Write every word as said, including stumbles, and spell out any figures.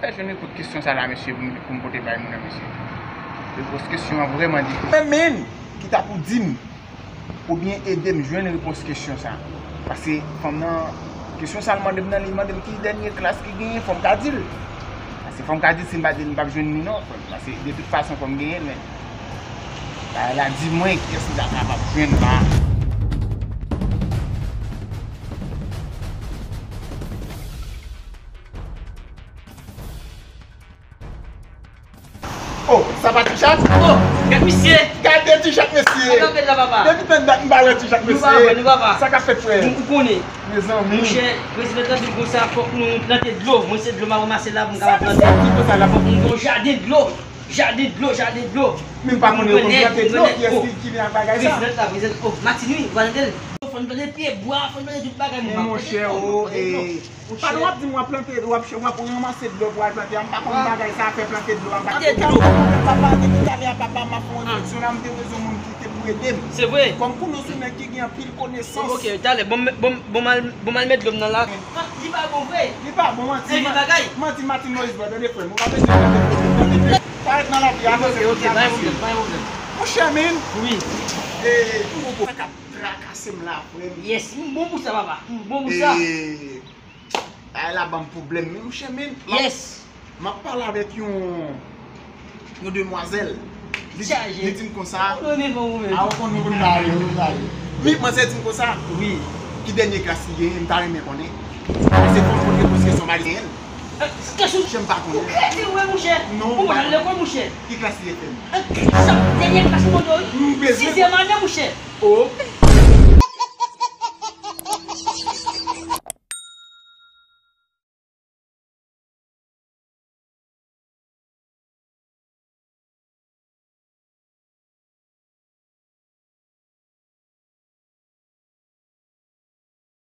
Sa jwenn repons kesyon sa la, mesye, pou m, pou m pote bay moun nan, mesye. Repons kesyon an vrèman difisil. Mwen menm ki ta pou di m, oubyen ede m jwenn repons kesyon sa. Paske fanm nan, kesyon sa l mande m nan, li mande m ki dènye klas ki genyen, fò m ka di l. Paske fò m ka di l, si m pa di l, m p ap jwenn li non. Paske de tout fason, fò m genyen l, men bagay la di mwen kiyès m ta kapab jwenn la. Oh, sa pa Ti Chat? Oh, gad misye! Gade Ti Chat, mesye! Sa k ap fèt la, papa? Depi tann dat m pa wè Ti Chat, mesye. Nou pa wè, nou papa. Sa k ap fèt, frè? Ou, ou konnen. Mezanmi. Monchè, prezidan t ap di m konsa, fòk nou plante dlo. Mwen, se dlo m ap ranmase la pou m kapab plante. Ki konsa la? Fòk nou gen yon jaden dlo. Jaden dlo, jaden dlo. Men m pa konnen yo konn plante dlo. Kiyès ki, ki vin ak bagay sa? Prezidan la, prezidan. Oh, Matin, wi, ou pa tande l? Fò n plante pye bwa, fò n plante tout bagay, nou pa plante dlo, nou pa plante dlo. Monchè, oh, eh. Monchè. Padon, w ap di m w ap plante, w ap, w ap ranmase dlo pou w al plante a. M pa konn bagay sa, afè plante dlo a. Plante dlo. Papa, depi talè a, papa, m ap fè yon refleksyon la, m te bezwen moun ki te pou ede m. Se vre. Kòm kounye w se yon nèg ki gen anpil konesans. Ok, talè, bon, bon, bon, m al, bon, m al met dlo m nan la. Ah, li pa bon vre. Li pa bon, manti. E, li bagay. Manti, Martine Moïse, bò, tande frè m. Ou pa bezwen tande frè m. Tande frè m. Parèt nan lavi a, avanse. Ok, ok, pa gen pwoblèm, pa gen pwoblèm. Monchè, men. Wi. E, yon gwo sa k ap trakase m la, frè m. Yes, m bon pou sa, papa. M bon pou sa. E, Bagay la ban m pwoblèm, men monchè, men, m ap, yes, m ap pale avèk yon, yon demwazèl. Li, chaje, li di m konsa. Ou renmen fanm ou menm. A, ou konn nou konn pale, nou konn pale. Wi, manzè di m konsa. Wi. Ki dènye klas li genyen, m ta renmen konnen. Paske fò m konn repons kesyon m al genyen. Kesyon. Monchè, m pa konnen. Ou kreze, wi, monchè. Non, ou pa al lekòl, monchè. Ki klas li te fè? Sa, dènye klas mwen, wi. M bezwen. Sizyèm ane, monchè. Oh.